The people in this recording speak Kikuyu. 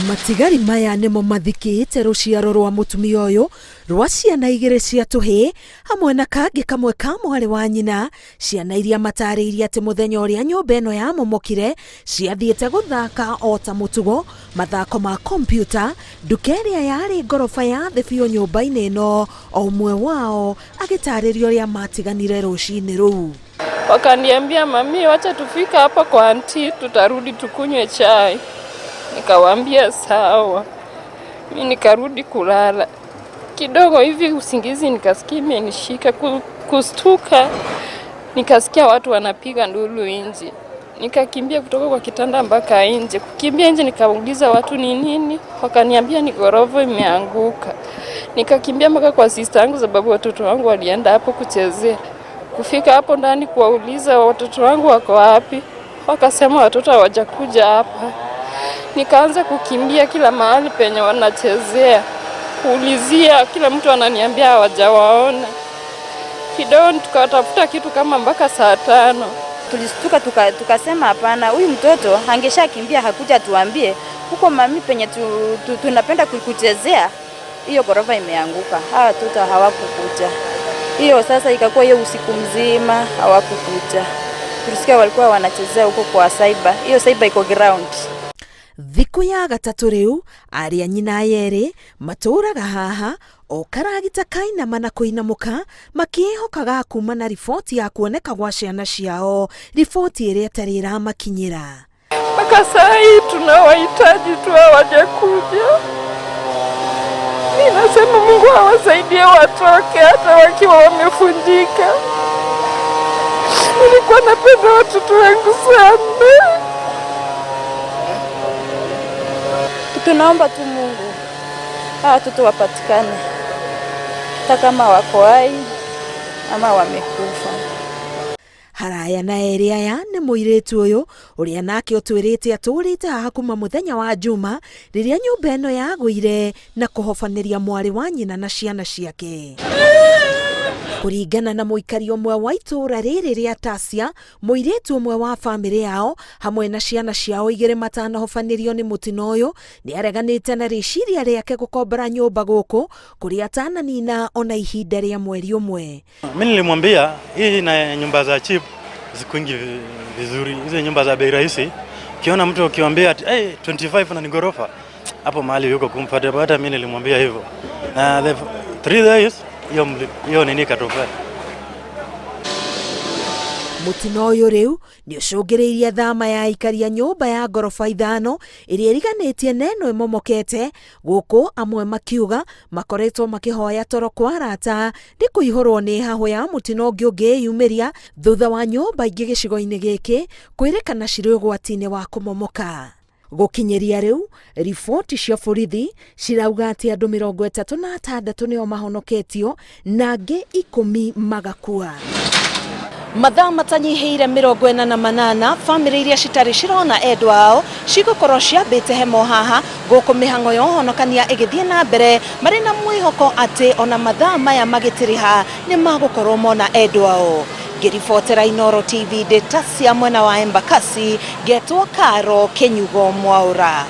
Matigari maya nĩmo mathikĩte rũciaro rwa mũtumia ũyũ rwa ciana igĩrĩ cia tũhĩĩ hamwe na kangĩ kamwe ka mwarĩ wa nyina, ciana iria matarĩirie atĩ mũthenya ũrĩa nyũmba ĩno yamomokire ciathiĩte gũthaka o ta mũtugo mathako ma kompiuta nduka ĩrĩa yarĩ ngoroba ya thĩ biũ nyũmba-inĩ ĩno, o ũmwe wao agĩtarĩria ũrĩa matiganire rũcinĩ rũu. Wakaniambia, mami, wacha tufika hapa kwa auntie, tutarudi tukunywe chai. Nikawaambia sawa. Mi nikarudi kulala kidogo hivi, usingizi nikasikia imenishika, kustuka nikasikia watu wanapiga nduru nje. Nikakimbia kutoka kwa kitanda mpaka nje. Kukimbia nje nikauliza watu ni nini, wakaniambia ni ghorofa imeanguka. Nikakimbia mpaka kwa sister yangu, sababu watoto wangu walienda hapo kuchezea. Kufika hapo ndani kuwauliza watoto wangu wako wapi, wakasema watoto hawajakuja hapa. Nikaanza kukimbia kila mahali penye wanachezea, kuulizia, kila mtu ananiambia hawajawaona. Kidogo tukatafuta kitu kama mpaka saa 5. Tulistuka tukasema hapana, huyu mtoto angeshakimbia hakuja tuambie huko mami penye tunapenda kuchezea hiyo ghorofa imeanguka. Hawa watoto hawakukuja. Hiyo sasa ikakuwa hiyo usiku mzima hawakukuja. Tulisikia walikuwa wanachezea huko kwa cyber. Hiyo cyber iko ground. Thikũ ya gatatũ rĩu arĩa nyina yerĩ matũraga haha o karagita kainama na kũinamũka makĩĩhokaga kuma na riboti ya kuoneka gwa ciana ciao, riboti ĩrĩa ĩtarĩ ĩramakinyĩra. Mpaka saa hii tunawahitaji tu, hawajakuja. Mi nasema Mungu awasaidie watoke hata wakiwa wamevunjika. Nilikuwa napenda watoto wangu sana. Tunaomba tu Mungu hawa watoto wapatikane, hata kama wako hai ama wamekufa. Haraya na erĩ aya nĩ mũirĩtu ũyũ ũrĩa nake ũtwĩrĩte atũrĩte haha kuma mũthenya wa Juma rĩrĩa nyũmba ĩno yagũire na kũhobanĩria mwarĩ wa nyina na ciana ciake. Kũringana na mũikari ũmwe wa itũũra rĩrĩ rĩa Tasia, mũirĩtu ũmwe wa bamĩrĩ yao hamwe na ciana ciao igĩrĩ matanahobanĩrio nĩ mũtino ũyũ nĩ areganĩte na rĩciria rĩake gũkombora nyũmba gũkũ kũrĩa atananina ona ihinda rĩa mweri ũmwe. Mi nilimwambia hii na nyumba za cheap zikuingi vizuri, hizo nyumba za bei rahisi. Ukiona mtu ukiwambia ati hey, 25 na ni ghorofa hapo mahali yuko comfortable. Hata mimi nilimwambia hivyo, na the 3 days hiyo hiyo nini ikatokea. Mũtino ũyũ rĩu nĩ ũcũngĩrĩirie thama ya aikari a nyũmba ya ngoroba 5 ĩrĩa ĩriganĩtie na ĩno ĩmomokete gũkũ, amwe makiuga makoretwo makĩhoya toro kwa arata nĩ kũihũrwo nĩ hahũ ya mũtino ũngĩ ũngĩyumĩria thutha wa nyũmba ingĩ gĩcigo-inĩ gĩkĩ kwĩrĩkana cirĩ ũgwati-inĩ wa kũmomoka. Gũkinyĩria rĩu riboti cia borithi cirauga atĩ andũ 36 nĩo mahonoketio na angĩ 10 magakua. Mathaa matanyihĩire 48 bamĩrĩ iria citarĩ cirona endwa ao cigũkorwo ciambĩte hema haha gũkũ, mĩhang'o ya ũhonokania ĩgĩthiĩ na mbere marĩ na mwĩhoko atĩ ona mathaa maya magĩtĩrĩha nĩ magũkorwo mona endwa ao. Ngĩribotera Inooro TV ndĩ Tasia mwena wa Embakasi, ngetwo Karo Kĩnyugo Mwaũra.